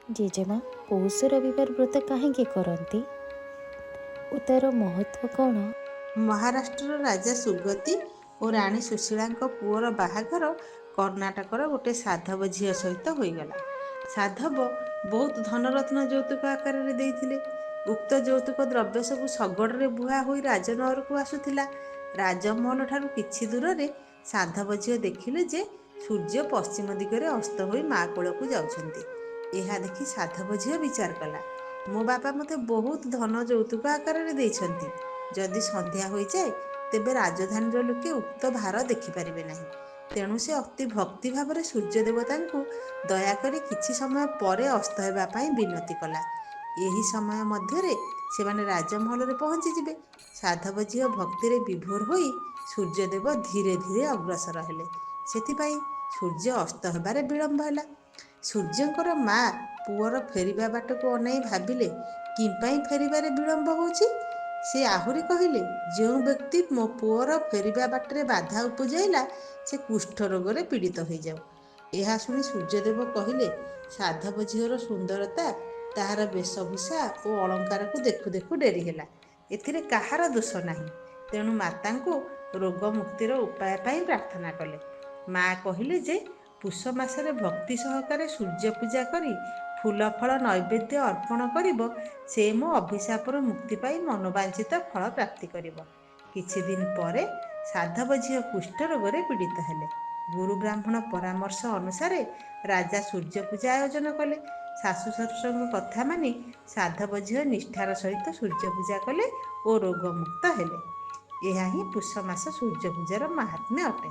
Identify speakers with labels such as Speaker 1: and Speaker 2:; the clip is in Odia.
Speaker 1: ଜେଜେମା, ପୌଷ ରବିବାର ବ୍ରତ କାହିଁକି କରନ୍ତି ଓ ତା'ର ମହତ୍ତ୍ୱ କ'ଣ?
Speaker 2: ମହାରାଷ୍ଟ୍ରର ରାଜା ସୁଗତି ଓ ରାଣୀ ସୁଶୀଳାଙ୍କ ପୁଅର ବାହାଘର କର୍ଣ୍ଣାଟକର ଗୋଟେ ସାଧବ ଝିଅ ସହିତ ହୋଇଗଲା। ସାଧବ ବହୁତ ଧନରତ୍ନ ଯୌତୁକ ଆକାରରେ ଦେଇଥିଲେ। ଉକ୍ତ ଯୌତୁକ ଦ୍ରବ୍ୟ ସବୁ ଶଗଡ଼ରେ ବୁହା ହୋଇ ରାଜନଅରକୁ ଆସୁଥିଲା। ରାଜମହଲ ଠାରୁ କିଛି ଦୂରରେ ସାଧବ ଝିଅ ଦେଖିଲେ ଯେ ସୂର୍ଯ୍ୟ ପଶ୍ଚିମ ଦିଗରେ ଅସ୍ତ ହୋଇ ମା କୋଳକୁ ଯାଉଛନ୍ତି। ଏହା ଦେଖି ସାଧବ ଝିଅ ବିଚାର କଲା, ମୋ ବାପା ମୋତେ ବହୁତ ଧନ ଯୌତୁକ ଆକାରରେ ଦେଇଛନ୍ତି। ଯଦି ସନ୍ଧ୍ୟା ହୋଇଯାଏ ତେବେ ରାଜଧାନୀର ଲୋକେ ଉକ୍ତ ଭାର ଦେଖିପାରିବେ ନାହିଁ। ତେଣୁ ସେ ଅତି ଭକ୍ତି ଭାବରେ ସୂର୍ଯ୍ୟ ଦେବତାଙ୍କୁ ଦୟାକରି କିଛି ସମୟ ପରେ ଅସ୍ତ ହେବା ପାଇଁ ବିନତି କଲା। ଏହି ସମୟ ମଧ୍ୟରେ ସେମାନେ ରାଜମହଲରେ ପହଞ୍ଚିଯିବେ। ସାଧବ ଝିଅ ଭକ୍ତିରେ ବିଭୋର ହୋଇ ସୂର୍ଯ୍ୟଦେବ ଧୀରେ ଧୀରେ ଅଗ୍ରସର ହେଲେ। ସେଥିପାଇଁ ସୂର୍ଯ୍ୟ ଅସ୍ତ ହେବାରେ ବିଳମ୍ବ ହେଲା। ସୂର୍ଯ୍ୟଙ୍କର ମା ପୁଅର ଫେରିବା ବାଟକୁ ଅନାଇ ଭାବିଲେ, କିମ୍ପାଇଁ ଫେରିବାରେ ବିଳମ୍ବ ହେଉଛି? ସେ ଆହୁରି କହିଲେ, ଯେଉଁ ବ୍ୟକ୍ତି ମୋ ପୁଅର ଫେରିବା ବାଟରେ ବାଧା ଉପୁଜାଇଲା ସେ କୁଷ୍ଠ ରୋଗରେ ପୀଡ଼ିତ ହୋଇଯାଉ। ଏହା ଶୁଣି ସୂର୍ଯ୍ୟଦେବ କହିଲେ, ସାଧବ ଝିଅର ସୁନ୍ଦରତା, ତାହାର ବେଶଭୂଷା ଓ ଅଳଙ୍କାରକୁ ଦେଖୁ ଦେଖୁ ଡେରି ହେଲା। ଏଥିରେ କାହାର ଦୋଷ ନାହିଁ। ତେଣୁ ମାତାଙ୍କୁ ରୋଗ ମୁକ୍ତିର ଉପାୟ ପାଇଁ ପ୍ରାର୍ଥନା କଲେ। ମା କହିଲେ ଯେ ପୁଷ ମାସରେ ଭକ୍ତି ସହକାରେ ସୂର୍ଯ୍ୟ ପୂଜା କରି ଫୁଲ ଫଳ ନୈବେଦ୍ୟ ଅର୍ପଣ କରିବ, ସେ ମୋ ଅଭିଶାପରୁ ମୁକ୍ତି ପାଇ ମନୋବାଞ୍ଛିତ ଫଳ ପ୍ରାପ୍ତି କରିବ। କିଛି ଦିନ ପରେ ସାଧବ ଝିଅ କୁଷ୍ଠ ରୋଗରେ ପୀଡ଼ିତ ହେଲେ। ଗୁରୁ ବ୍ରାହ୍ମଣ ପରାମର୍ଶ ଅନୁସାରେ ରାଜା ସୂର୍ଯ୍ୟ ପୂଜା ଆୟୋଜନ କଲେ। ଶାଶୁ ଶ୍ୱଶୁରଙ୍କ କଥା ମାନି ସାଧବ ଝିଅ ନିଷ୍ଠାର ସହିତ ସୂର୍ଯ୍ୟ ପୂଜା କଲେ ଓ ରୋଗମୁକ୍ତ ହେଲେ। ଏହା ହିଁ ପୁଷ ମାସ ସୂର୍ଯ୍ୟ ପୂଜାର ମାହାତ୍ମ୍ୟ ଅଟେ।